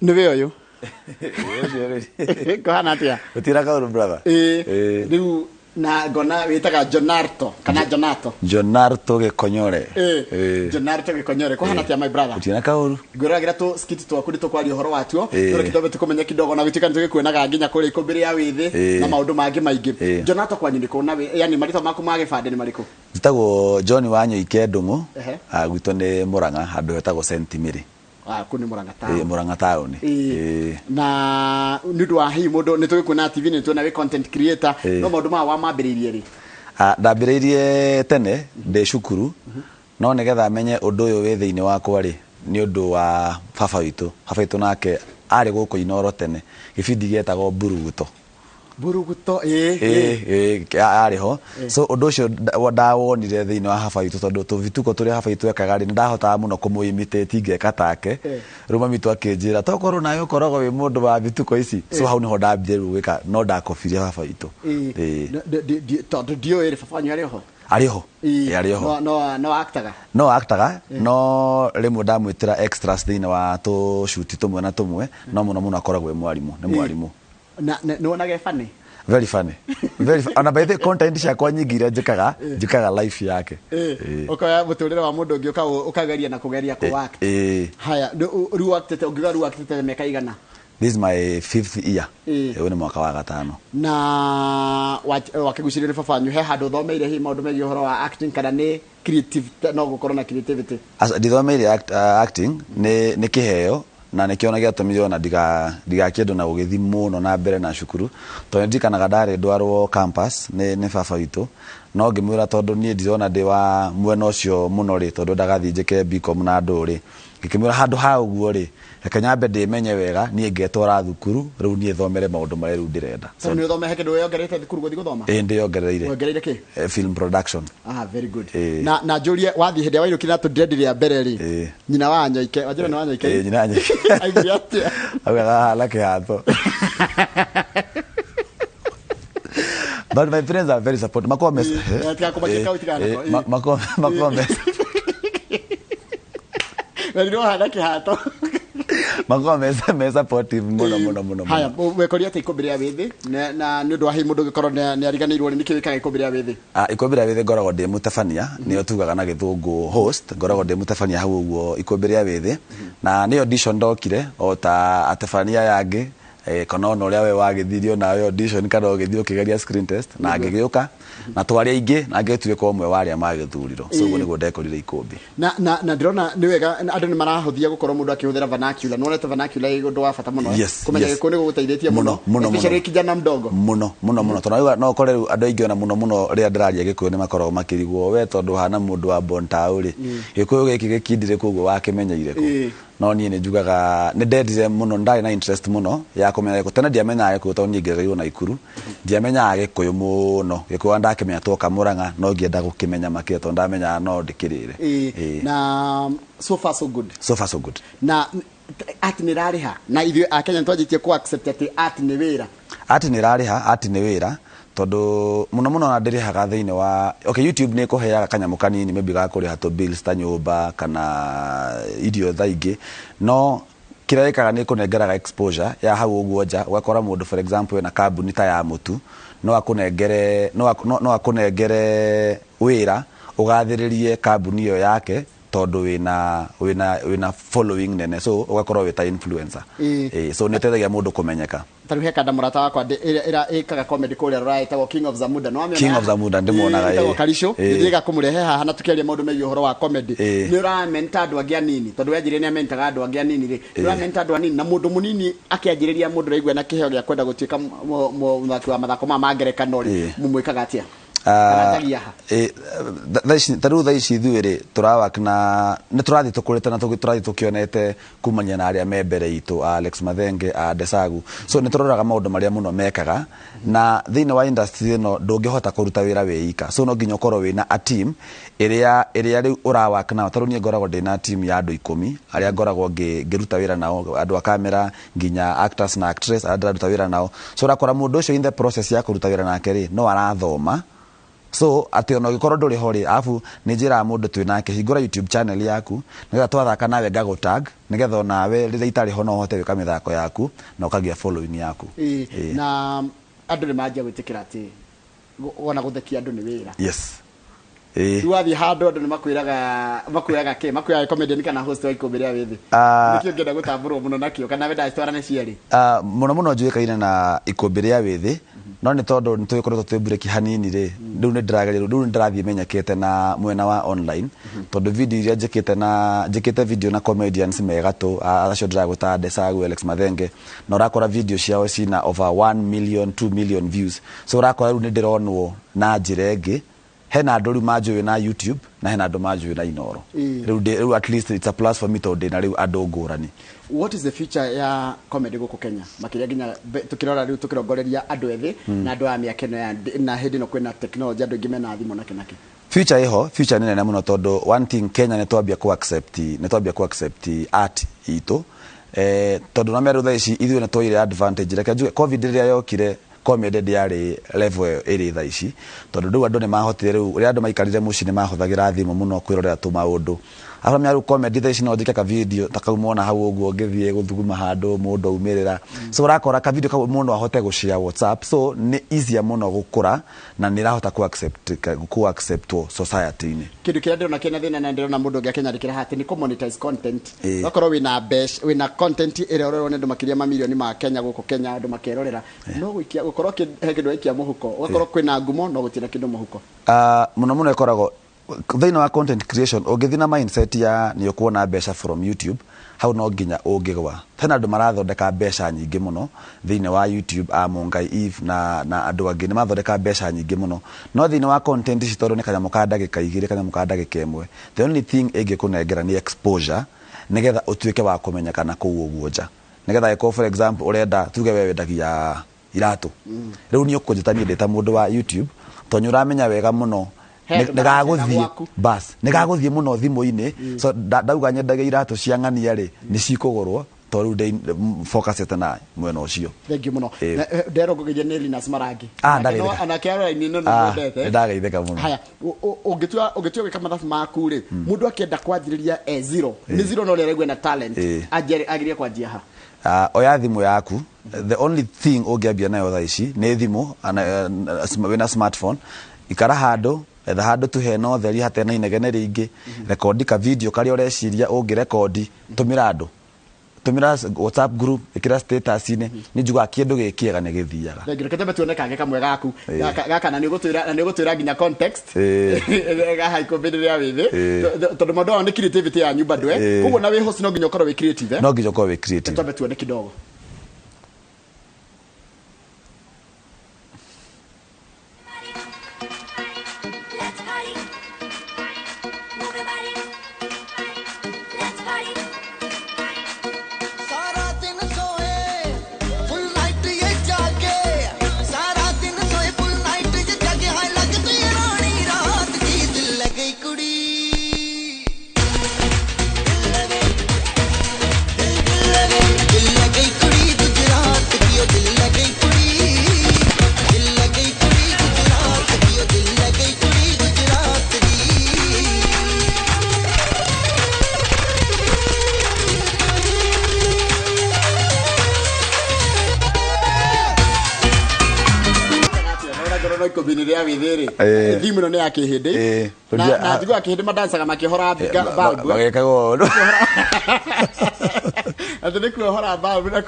Nĩwe ũyũ. Kũhana atĩa? Gũtira kaũndũ, brother. Ĩĩ. Ĩĩ. Rĩu na ngona wĩtaga Jonarto kana Jonato? Jonarto Gĩkonyore. Ĩĩ. Ĩĩ. Jonarto Gĩkonyore, kũhana atĩa, my brother? Gũtirĩ na kaũru. Ngwĩroragĩra tũ skit twaku nĩ tũkwaria ũhoro watuo. Ĩĩ. Tũrĩ kidogo tũkũmenya kidogo na gũtuĩka nĩ tũgĩkuonaga nginya kũrĩa ikũmbĩ rĩa wĩthĩ Ĩĩ. na maũndũ mangĩ maingĩ. Ĩĩ. Jonato, kwanyu nĩ kũ na yani marĩtwa maku ma gĩbandĩ nĩ marĩkũ? Njĩtagwo John Wanyoike Ndũng'ũ. Ehe. Ah, gwitũ nĩ Mũrang'a, handũ hetagwo St. Mary. Ah, kũu nĩ Mũrang'a Ĩĩ, town. Mũrang'a town. Ĩĩ. Ĩĩ. Na nĩ ũndũ wa hihi mũndũ nĩ tũgĩkuona TV, nĩ tuona wĩ content creator, Ĩĩ. no maũndũ maya wamambĩrĩirie rĩ? Ah, ndambĩrĩirie tene ndĩ cukuru, no nĩgetha menye ũndũ ũyũ wĩ thĩinĩ wakwa rĩ, nĩ ũndũ wa baba witũ. Baba witũ nake arĩ gũkũ Inoro tene, gĩbindi gĩetagwo Mburuguto. Mburuguto, ĩĩ. Ĩĩ, ĩĩ, arĩ ho. So ũndũ ũcio ndawonire thĩinĩ wa baba witũ, tondũ tũbituko tũrĩa baba witũ ekaga rĩ, nĩ ndahotaga mũno kũmũ-imitate ngeka take. Rĩu mami witũ akĩnjĩra, tokorwo nawe ũkoragwo wĩ mũndũ wa bituko ici. So hau nĩho ndambire rĩu gwĩka, no ndakobirie baba witũ. Ĩĩ. Tondũ ndiũĩ rĩ, baba wanyu arĩ ho? Arĩ ho. Ĩĩ, arĩ ho. No no no actaga? No actaga, no rĩmwe ndamwĩtĩra extras thĩinĩ wa tũcuti tũmwe na tũmwe, no mũno mũno akoragwo e mwarimũ, nĩ mwarimũ. Na nĩ wonaga e funny? Very funny, very ona by the way, content ciakwa nyingĩ iria njĩkaga, njĩkaga life yake. Ĩĩ. Ũkoya mũtũrĩre wa mũndũ ũngĩ ũkageria na kũgeria kũ act. Ĩĩ. Haya, rĩu actĩte, ũngiuga rĩu actĩte mĩaka igana? This is my fifth year. Ĩĩ. Ũyũ nĩ mwaka wa gatano. Na wakĩgucĩrĩrio nĩ baba wanyu, he handũ ũthomeire hihi maũndũ megiĩ ũhoro wa acting kana nĩ creative, no gũkorwo na creativity? Aca, ndithomeire acting, nĩ kĩheo na nĩkĩo ona gĩatũmire ona ndigakĩendwo na gũgĩthiĩ mũno na mbere na cukuru, tondũ nĩndirikanaga ndarĩ ndwarwo campus nĩ baba witũ, no ngĩmwĩra tondũ niĩ ndirona ndĩ wa mwena ũcio mũno rĩ, tondũ ndagathiĩ njĩke BCom na ndũ rĩ, ngĩkĩmwĩra handũ ha ũguo rĩ, reke nyambe ndĩmenye wega niĩ, ngetwara thukuru rĩu niĩ thomere maũndũ marĩa rĩu ndĩrenda. So nĩ ũthome, he kĩndũ wĩyongereire thukuru gũthiĩ gũthoma? Ĩĩ, ndĩyongereire. Wongereire kĩ? Film production. Ah, very good. Ĩĩ. Na njũrie, wathiĩ hĩndĩ ĩrĩa wainũkire na tũndrendi rĩa mbere rĩ, Ĩĩ. nyina wa Nyoike, wanjĩra nĩ wa Nyoike? Ĩĩ, nyina wa Nyoike. Aiguire atĩa? Augaga hahana kĩhato. But my parents are very supportive. Makoragwo me Ĩĩ, tiga kũmakia kau, tiga nako, ĩĩ. Makoragwo me Werirwo hana kĩhato. Makoragwo me supportive mũno mũno mũno. Haya, Mũno. Wekoria atĩa ikũmbĩ rĩa wĩthĩ? Na nĩ ũndũ wa hihi mũndũ ũngĩkorwo nĩ ariganĩirwo rĩ, nĩkĩ wĩkaga ikũmbĩ rĩa wĩthĩ? Ah, ikũmbĩ rĩa wĩthĩ ngoragwo ndĩ mũtabania, nĩyo tugaga na gĩthũngũ host. Ngoragwo ndĩ mũtabania hau ũguo ikũmbĩ rĩa wĩthĩ, na nĩ audition ndokire o ta atabania aya angĩ, kana ona ũrĩa we wagĩthirie onawe audition kana ũgĩthiĩ ũkĩgeria screen test na ngĩgĩũka na twarĩ aingĩ na ngĩtuĩka ũmwe wa arĩa magĩthurirwo. So ũguo nĩguo ndekorire ikũmbĩ. Na ndĩrona nĩ wega andũ nĩ marahũthia gũkorwo mũndũ akĩhũthĩra vernacular. Nĩ wonete vernacular ĩ ũndũ wa bata mũno, eh? Yes. Kũmenya Yes. Gĩkũyũ nĩ gũgũteithĩtie mũno, Mũno, mũno, especially mũno. kijana mdogo. Mũno mũno mũno, tondũ rĩu no ũkore rĩu andũ aingĩ ona mũno mũno rĩrĩa ndĩraria Gĩkũyũ nĩ makoragwo makĩrigwo, we tondũ ũhana mũndũ wa Bontau rĩ, Gĩkũyũ gĩkĩ gĩkindire koguo wakĩmenyeire kũ? No niĩ nĩ njugaga nĩ ndendire mũno, nĩ ndarĩ na interest mũno ya kũmenya Gĩkũyũ. Tene ndiamenyaga Gĩkũyũ tondũ niĩ ngerereirwo Naikuru, ndiamenyaga Gĩkũyũ mũno. Gĩkũyũ ona ndakĩmenya twoka Mũrang'a, no ngĩenda gũkĩmenya makĩria tondũ ndamenyaga no ndĩkĩrĩre. Ĩĩ. Na so far so good. So far so good. Na art nĩ ĩrarĩha? Na ithuĩ a Kenya nĩ twanjĩtie kũ accept atĩ art nĩ wĩra? Art nĩ ĩrarĩha, art nĩ wĩra, tondũ mũno mũno ona ndĩrĩhaga thĩinĩ wa, okay, YouTube nĩ ĩkũheaga kanyamũ kanini maybe ga kũrĩha tũ bills ta nyũmba kana irio thaa ingĩ, no kĩrĩa ĩkaga nĩ ĩkũnengeraga exposure ya hau ũguo nja, ũgakora mũndũ, for example, ena kambuni ta ya mũtu, no akũnengere wĩra ũgathĩrĩrie kambuni ĩyo yake tondũ wĩna following nene, so ũgakorwo wĩ ta influencer. Ĩĩ. Ĩĩ, so nĩ ĩteithagia mũndũ kũmenyeka. Ta rĩu he kanda mũrata wakwa ĩrĩa ĩkaga comedy kũrĩa Rũraya ĩtagwo King of Zamunda, nĩ wamĩona? King of Zamunda, ndĩmuonaga, Ĩĩ, ĩtagwo ĩĩ. Karisho. Ĩĩ. Nĩthiĩga kũmũrehe haha na tũkĩaria maũndũ megiĩ ũhoro wa comedy. Ĩĩ. Nĩ ũramenta andũ angĩ anini, tondũ wenjirie nĩ amentaga andũ angĩ anini rĩ, nĩ ũramenta andũ anini, na mũndũ mũnini akĩanjĩrĩria, mũndũ ũraigua na kĩheo gĩa kwenda gũtuĩka mũthaki wa mathako maya ma ngerekano rĩ, mũmwĩkaga atĩa? Kana njagia ha? Thaa ici, ta rĩu thaa ici ithuĩ rĩ, tũrawork na nĩ tũrathiĩ tũkũrĩte na tũrathiĩ tũkĩonete kumania na arĩa me mbere itũ, a Alex Mathenge, a Desagu, so nĩ tũroraga maũndũ marĩa mũno mekaga. Na thĩinĩ wa industry ĩno ndũngĩhota kũruta wĩra wĩ ika, so no nginya ũkorwo wĩna a team ĩrĩa rĩu ũrawork nao. Ta rĩu niĩ ngoragwo ndĩna team ya andũ 10 arĩa ngoragwo ngĩruta wĩra nao, andũ a kamera nginya actors na actress arĩa ndĩraruta wĩra nao. So ũrakora mũndũ ũcio in the process ya kũruta wĩra nake rĩ, no arathoma. So atĩ ona ũngĩkorwo ndũrĩ ho rĩ, arabu nĩ njĩraga mũndũ twĩ nake, hingũra YouTube channel yaku nĩgetha twathaka nawe ngagũ tag, nĩgetha onawe rĩrĩa itarĩ ho no ũhote gwĩka mĩthako yaku na ũkagĩa following yaku. Ĩĩ, na andũ nĩ manjia gwĩtĩkĩra atĩ ona gũthekia andũ nĩ wĩra. Yes. Ĩĩ. Rĩu wathiĩ handũ andũ nĩ makwĩraga, makwĩraga kĩ? Makwĩraga comedian kana host wa Ikũmbĩ rĩa Wĩthĩ? Ah. Nĩkĩ ũngĩenda gũtambũrwo mũno nakĩo kana wendaga citwarane cierĩ? Ah, mũno mũno njũĩkaine na Ikũmbĩ rĩa Wĩthĩ, no nĩ tondũ nĩ tũgĩkoretwo twĩ mburĩki hanini rĩ, rĩu nĩ ndĩrageria, rĩu nĩ ndĩrathiĩ menyekete na mwena wa online, tondũ video iria njĩkĩte na, njĩkĩte video na comedians me gatũ, acio ndĩragwĩta Desagu, Alex Mathenge, na ũrakora video ciao cina over 1 million, 2 million views, so ũrakora rĩu nĩ ndĩronwo na njĩra ĩngĩ. Hena andũ rĩu manjũĩ na YouTube na hena andũ manjũĩ na Inooro. Rĩu ndĩ, rĩu at least it's a plus for me tondũ ndĩna rĩu andũ ngũrani. What is the future ya comedy gũkũ Kenya? Makĩria nginya tũkĩrora rĩu tũkĩrongoreria andũ ethĩ na andũ a mĩaka ĩno ya na hĩndĩ ĩno kwĩna technology, andũ aingĩ mena thimũ na kĩ na kĩ. Future ĩho, future nĩ nene mũno tondũ one thing Kenya nĩ twambia kũ accept, nĩ twambia kũ accept art itũ. Tondũ na rĩu thaa ici ithuĩ nĩ tuoire advantage. Reke njuge COVID rĩrĩa yokire comedy ndĩarĩ level ĩyo ĩrĩ thaa ici, tondũ rĩu andũ nĩ mahotire, rĩu rĩrĩa andũ maikarire mũciĩ nĩ mahũthagĩra thimũ mũno kwĩrorera tũmaũndũ. Arabu rĩu comedy thaa ici no njĩke ka video ta kau mona hau ũguo ngĩthiĩ gũthuguma handũ mũndũ aumĩrĩra. So ũrakora ka video kau mũndũ ahote gũ share WhatsApp, so nĩ easier mũno gũkũra na nĩ ĩrahota kũ accept, kũ acceptwo society-inĩ. Kĩndũ kĩrĩa ndĩrona kĩna thĩna na ndĩrona mũndũ ũngĩ akĩnyandĩkĩra haha atĩ nĩ kũ monetize content. Ũgakorwo wĩna mbeca, wĩna content ĩrĩa ũrerwo nĩ andũ makĩria ma mirioni ma Kenya gũkũ Kenya andũ makerorera. No gũikia, gũkorwo he kĩndũ waikia mũhuko, ũgakorwo kwĩna ngumo no gũtirĩ kĩndũ mũhuko. Mũno mũno ĩkoragwo thĩinĩ wa content creation, ũngĩthiĩ na mindset ya nĩ ũkuona mbeca from YouTube, hau no nginya ũngĩgwa. Hena andũ marathondeka mbeca nyingĩ mũno thĩinĩ wa YouTube, a Mungai Eve na andũ angĩ nĩ marathondeka mbeca nyingĩ mũno. No thĩinĩ wa content ici tondũ nĩ kanyamũ ka ndagĩka igĩrĩ, kanyamũ ka ndagĩka ĩmwe, the only thing ĩngĩkũnengera nĩ exposure nĩgetha ũtuĩke wa kũmenyekana kũu ũguo nja. Nĩgetha angĩkorwo for example ũrenda, tuge we wendagia iratũ, rĩu nĩ ũkũnjĩta niĩ ndĩ ta mũndũ wa YouTube, tondũ nĩ ũramenya wega mũno He andũ maracera gwaku. Bas, nĩ gagũthiĩ mũno thimũ-inĩ. So ndauga nyendagia iratũ cia ng'ania rĩ, nĩ cikũgũrwo tondũ rĩu ndĩ focusĩte na mwena ũcio. Thank you mũno. Nderwo ngũgeithie nĩ Linus Marangi. Ah, ndageithĩka. Onake arora-inĩ nĩ mwendete. Nĩ ndageithĩka mũno. Haya, ũngĩtua gwĩka mathabu maku rĩ, mũndũ akĩenda kwanjĩrĩria e zero, nĩ zero no nĩ araigua na talent, agĩrĩire kwanjia ha? Oya thimũ yaku. The only thing ũngĩambia nayo thaa ici nĩ thimũ, wĩna smartphone, ikara handũ, etha handũ tu hena ũtheri hatarĩ na inegene rĩingĩ, rekondi ka video karĩa ũreciria ũngĩrekondi, tũmĩra andũ. Tũmĩra WhatsApp group, ĩkĩra status-inĩ, nĩ njugaga kĩndũ gĩ kĩega nĩ gĩthiaga. Thank you. Reke twambe tuone kangĩ kamwe gaku. Gaka na nĩ ũgũtwĩra, na nĩ ũgũtwĩra nginya context. Gaha Ikũmbĩ rĩrĩa wĩ thĩ. Tondũ maũndũ maya nĩ creativity yanyu bado, eh? Koguo na wĩ host no nginya ũkorwo wĩ creative, eh? No nginya ũkorwo wĩ creative. Twambe tuone kidogo. Let's party. Move your body. Let's party. सारा दिन सोए full night ये जागे, सारा दिन सोए full night ये जागे, हाय लगती है रानी रात की, दिल लग गई कुड़ी, दिल लग गई, दिल, दिल लग गई, दिल लग गई कुड़ी गुजरात की, ओ दिल लग गई कुड़ी, दिल लग गई कुड़ी गुजरात की, ओ दिल लग गई कुड़ी गुजरात की। No ikũmbĩ-inĩ rĩa wĩthĩ rĩ, theme ĩno nĩ ya kĩhĩndĩ. Na njiguaga kĩhĩndĩ mandancaga makĩhora bulb. Magekaga ũũ. Atĩ nĩ kuohora bulb na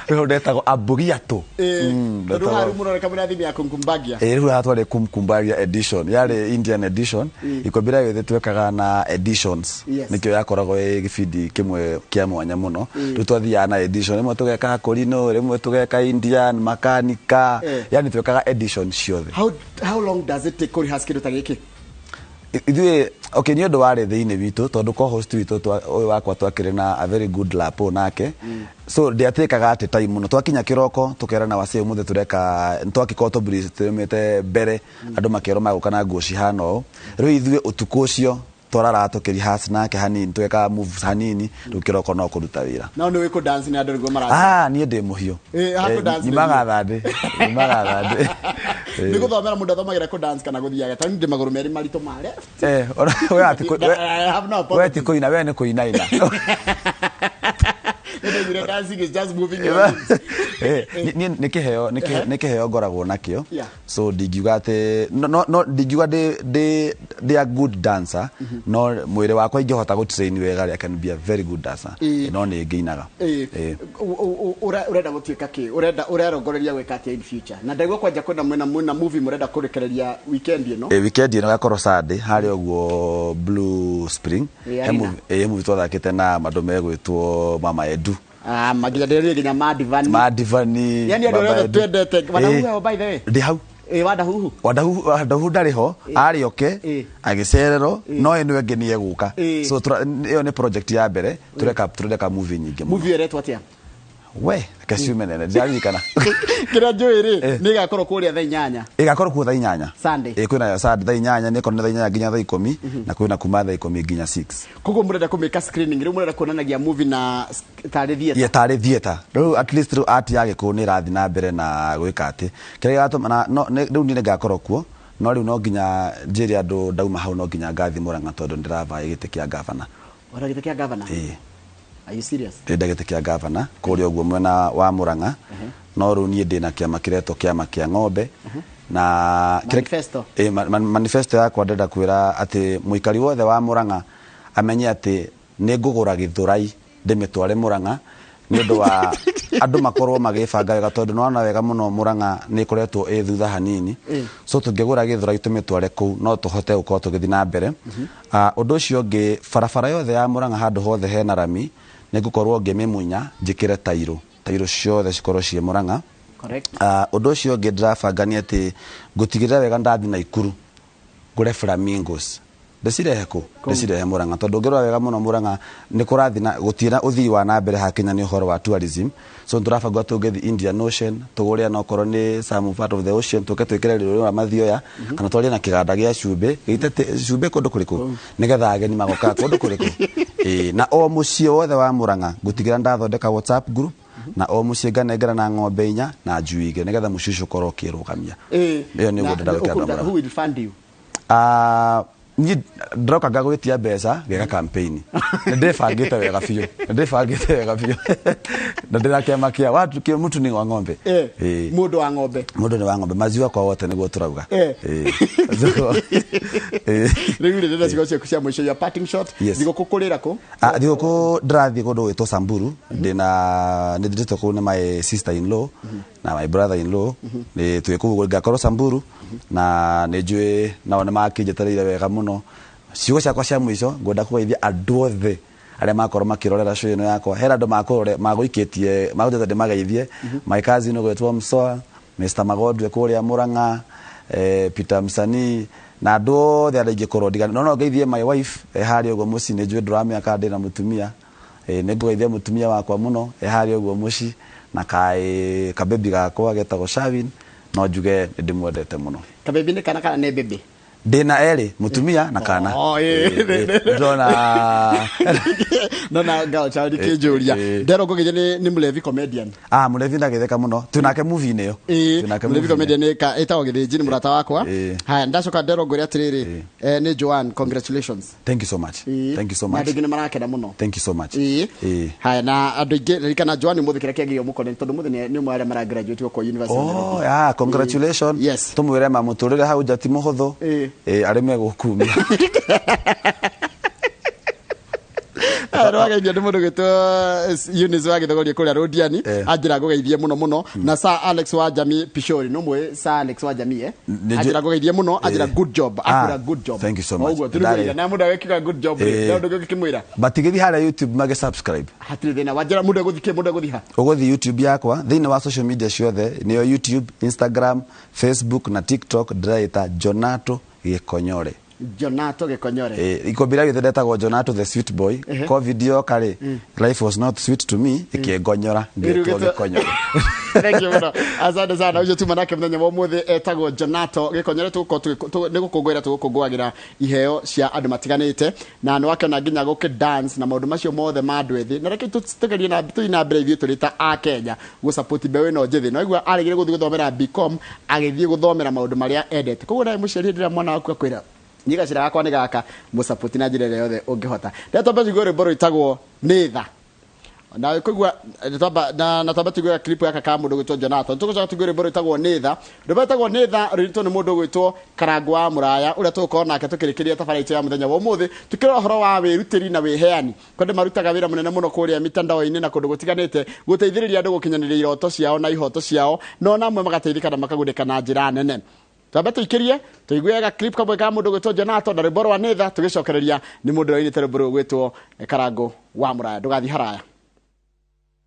Rĩu ndetagwo Ambugiatũ. Tondũ haha rĩu mũroneka mũrĩ na theme ya Kumkumbagia. Rĩu haha twarĩ Kumkumbagia edition, yarĩ Indian edition. Ikũmbĩ rĩa wĩthĩ twekaga na editions. Nĩkĩo yakoragwo ĩ gĩbindi kĩmwe kĩa mwanya mũno. Rĩu twathiaga na edition, rĩmwe tũgeka Korino, rĩmwe tũgeka Indian, Makanika. Yani twekaga edition ciothe. How long does it take kũrehearse kĩndũ ta gĩkĩ? Ithuĩ, okay, nĩ ũndũ warĩ thĩinĩ witũ, tondũ co-host witũ ũyũ wakwa twakĩrĩ na a very good rapport nake. So ndiatĩkaga atĩ time mũno. Twakinya kĩroko, tũkerana wacĩ ũmũthĩ tũreka, twakĩkorwo tũmĩte mbere, andũ makerwo magũka na nguo cihana ũũ. Rĩu ithuĩ ũtukũ ũcio, Twararaga tũkĩ-rehearse nake hanini, tũgekaga moves hanini, rĩu kĩroko no kũruta wĩra. No nĩ wĩ kũ dance nĩ andũ nĩguo mara. Ah, niĩ ndĩ mũhiũ. Ha kũ dance nĩ Nyumaga thandĩ, nyumaga thandĩ. Nĩ gũthomera mũndũ athomagĩra kũ dance kana gũthiaga tondũ ndĩ magũrũ merĩ maritũ ma left. We ati we I have no we apology. ti kũina, we nĩ kũinaina. Nĩ dancing is just moving your limbs. Niĩ nĩ kĩheo, nĩ kĩheo ngoragwo nakĩo. So ndingiuga atĩ no ndingiuga ndĩ a good dancer, no mwĩrĩ wakwa ingĩhota gũ train wega rĩ, I can be a very good dancer. No nĩ ngĩinaga. Ũrenda gũtuĩka kĩ? Ũrenda ũrerongoreria gwĩka atĩa in future? Na ndaigua kwanja kwĩna mwĩna movie mũrenda kũrekereria weekend ĩno. Weekend ĩno gakorwo Sunday harĩa ũguo Blue Spring. Ĩ, He arena. Movie twathakĩte na andũ megwĩtwo Mama Edu. Ah, maginya ndĩrĩ nginya Madivani. Madivani. Yani andũ Mama arĩa othe Edu. twendete. Wanahuhu by the way. Ndĩ hau. Wadahuhu. Wadahuhu ndarĩ ho, arĩ oke agĩcererwo, no ĩno ĩngĩ nĩ egũka. So ĩyo nĩ project ya mbere, tũreka movie nyingĩ mũno. Movie ĩretwo atĩa? We, reke ciume nene, ndiraririkana. Kĩrĩa njũĩ rĩ, nĩ ĩgakorwo kũrĩa thaa 8. Ĩgakorwo kuo thaa 8. Sunday. Kwĩna Sunday thaa 8, nĩ ĩkorwo nĩ thaa 8 nginya thaa 10, na kwĩna kuma thaa 10 nginya 6. Koguo mũrenda kũmĩka screening, rĩu mũrenda kuonanagia movie na tarĩ theatre. Yeah, tarĩ theatre. Rĩu at least rĩu art ya Gĩkũyũ nĩ ĩrathiĩ na mbere na gwĩka atĩ. Kĩrĩa gĩgatũma na, no, nĩ, rĩu niĩ nĩngakorwo kuo, no rĩu no nginya njĩre andũ ndauma hau no nginya ngathiĩ Murang'a tondũ ndĩravaĩ gĩtĩ kĩa gavana. Ora gĩtĩ kĩa gavana? Ĩĩ. Are you serious? Ndĩrenda gĩtĩ kĩa gavana kũrĩa ũguo mwena wa Murang'a. No rĩu niĩ ndĩna kĩama kĩretwo kĩama kĩa ng'ombe. Na kĩrĩa Manifesto. Manifesto yakwa ndĩrenda kwĩra atĩ mũikari wothe wa Murang'a amenye atĩ nĩ ngũgũra gĩthũrai ndĩmĩtware Murang'a nĩ ũndũ wa andũ makorwo magĩbanga wega tondũ nĩwona wega mũno Murang'a nĩ ĩkoretwo ĩ thutha hanini. So tũngĩgũra gĩthũrai tũmĩtware kũu no tũhote gũkorwo tũgĩthiĩ na mbere. Ũndũ ũcio ũngĩ, barabara yothe ya Murang'a handũ hothe hena rami nĩ ngũkorwo ngĩmĩmunya njĩkĩre tairũ, tairũ ciothe cikorwo ciĩ Murang'a. Ũndũ ũcio ũngĩ ndĩrabanga nĩ atĩ ngũtigĩrĩra wega ndathiĩ Naikuru ngũre flamingos. Ndĩcirehe kũ? Ndĩcirehe Murang'a tondũ ũngĩrora wega mũno Murang'a nĩ kũrathiĩ na gũtirĩ na ũthii wa na mbere hakinya nĩ ũhoro wa tourism. So tũrabanga tũngĩthiĩ Indian Ocean, tũgũre ona okorwo nĩ some part of the ocean, tũke twĩkĩre rũĩ rwa Mathioya, kana twarie na kĩganda gĩa cumbĩ, gĩite cumbĩ kũndũ kũrĩkũ? Nĩgetha ageni magokaga kũndũ kũrĩkũ? Na o mũciĩ wothe wa Murang'a ngũtigĩra ndathondeka WhatsApp group, na o mũciĩ nganengera na ng'ombe 4 na njui 2 nĩgetha mũciĩ ũcio ũkorwo ũkĩrũgamia. Ĩyo nĩ ũguo ndĩrenda gwĩkĩra andũ a Murang'a. Who will fund you? Niĩ ndĩroka ngagwĩtia mbeca ngeka campaign. Nĩ ndĩbangĩte wega biũ. Nĩ ndĩbangĩte wega biũ. Na ndĩna kĩama kĩa watu kĩa mũtu nĩ wa ng'ombe. Mũndũ wa ng'ombe. Mũndũ nĩ wa ng'ombe. Maziwa kwa wote nĩguo tũrauga. Rĩu rĩ, ndĩrenda ciugo ciaku cia mũico, your parting shot. Yes. Thigũkũ kũrĩra kũ? Thigũkũ ndĩrathiĩ kũndũ gwĩtwo Samburu. Ndĩna, nĩ ndĩtĩtwo kũu nĩ my sister in law na my brother in law. Nĩ twĩ kũu ngakorwo Samburu. Na nĩ njũĩ nao nĩ makĩnjetereire wega mũno. Ciugo ciakwa cia mũico ngwenda kũgeithia andũ othe arĩa makorwo makĩrorera show ĩno yakwa. Hena andũ magũikĩtie, magũtĩte ndĩmageithie. My cousin ũgwĩtwo Msoa, Mr Magondwe kũrĩa Murang'a, Peter Msanii, na andũ othe arĩa ingĩkorwo ndigana. No no ngeithie my wife, harĩa ũguo mũciĩ, nĩ njũĩ ndũramenya kana ndĩna mũtumia. Nĩ ngũgeithia mũtumia wakwa mũno, harĩa ũguo mũciĩ, na kaĩ kabebi gakwa getagwo Shavin, no njuge nĩ ndĩmwendete mũno. Kabebi nĩ kana kana nĩ bebe? Ndĩna erĩ, mũtumia na kana. Oh, Ndĩrona Ndona ngao Charlie kĩnjũria. Ndero ngũgeithia nĩ Mũlevi comedian. Mũlevi ndagĩtheka mũno. Twĩ nake movie-inĩ ĩyo. Twĩ nake Mũlevi movie-inĩ. comedian nĩ ĩtagwo Gĩthĩnji, nĩ mũrata wakwa. Haya, ndacoka ndero ngwĩre atĩrĩrĩ, nĩ Joan, congratulations. Thank you so much. Thank you so Na much. andũ aingĩ nĩ marakena mũno. Thank you so much. Haya, na andũ aingĩ, ririkana Joan ũmũthĩ kĩrĩa kĩagĩrĩire mũkone, tondũ ũmũthĩ nĩ ũmwe arĩa mara graduate gũkũ University of Oh, Nairobi. yeah, congratulations. Yes. Tũmwĩre ma mũtũrĩre hau nja ti mũhũthũ. Arĩ megũkumia. Aya, nĩ wageithio nĩ mũndũ gwĩtwo Eunice wa Gĩthogori kũrĩa Rũndiani. Anjĩra ngũgeithie mũno mũno. Na Sir Alex wa Jamii Pishori, nĩ ũmũĩ Sir Alex wa Jamii, eh? Anjĩra ngũgeithie mũno, anjĩra good job, akwĩra good job. Thank you so much. Ũguo, tũrĩ na mũndũ agĩkiuga good job rĩ, no ũndũ ũngĩkĩmwĩra? Batigĩthiĩ harĩa YouTube magĩ subscribe. Hatirĩ thĩna. Wanjĩra mũndũ egũthiĩ kĩ, mũndũ egũthiĩ ha? Ũgũthiĩ YouTube yakwa, thĩinĩ wa social media ciothe, nĩyo YouTube, Instagram, Facebook na TikTok, ndĩraĩta Jonato Gĩkonyore. Jonato Gĩkonyore. Ikũmbĩ rĩa gĩthĩ ndetagwo Jonato the sweet boy. Covid yoka rĩ, life was not sweet to me, ĩkĩngonyora ngĩtwo Gĩkonyore. Thank you mũno, asante sana. Ũcio tuma nake mũthenya wa ũmũthĩ etagwo Jonato Gĩkonyore. Tũgũkorwo nĩ gũkũngũĩra tũgũkũngũagĩra iheo cia andũ matiganĩte, na nĩ wakĩona nginya gũkĩ dance na maũndũ macio mothe ma andũ ethĩ. Na reke tũgerie na tũthiĩ na mbere ithuĩ tũrĩ ta a Kenya gũsupport mbeũ ĩno njĩthĩ. Na waigua aregire gũthiĩ gũthomera BCom, agĩthiĩ gũthomera maũndũ marĩa endete. Koguo nawe mũciari, hĩndĩ ĩrĩa mwana waku akwĩra, "Niĩ gacĩra gakwa nĩ gaka," mũsupport na njĩra ĩrĩa yothe ũngĩhota. Rĩrĩa twamba tũigue rwĩmbo rwĩtagwo "Nĩ Tha", na kũigua twamba na twamba tũigue clip gaka ka mũndũ gwĩtwo Jonathan, tũgũcoka tũigue rwĩmbo rwĩtagwo "Nĩ Tha". Rwĩmbo rwĩtagwo "Nĩ Tha" rũinĩtwo nĩ mũndũ ũgwĩtwo Karangũ wa Mũraya, ũrĩa tũgũkorwo nake tũkĩrĩkĩria tabarĩra itũ ya mũthenya wa ũmũthĩ, tukĩrora ũhoro wa wĩrutĩri na wĩheani, kwandĩ marutaga wĩra mũnene mũno kũrĩa mitandao-inĩ na kũndũ gũtiganĩte gũteithĩrĩria andũ gũkinyanĩria iroto ciao na ihoto ciao, na ona amwe magateithĩka na makagunĩka na njĩra nene. Twambe tũikĩrie tũigue ga clip kamwe ka mũndũ gwĩtwo Jonathan na rwĩmbo rwa "Nĩ Tha", tũgĩcokereria nĩ mũndũ ũrĩa ũinĩte rwĩmbo rũu gwĩtwo Karangũ wa Mũraya. Ndũgathiĩ haraya.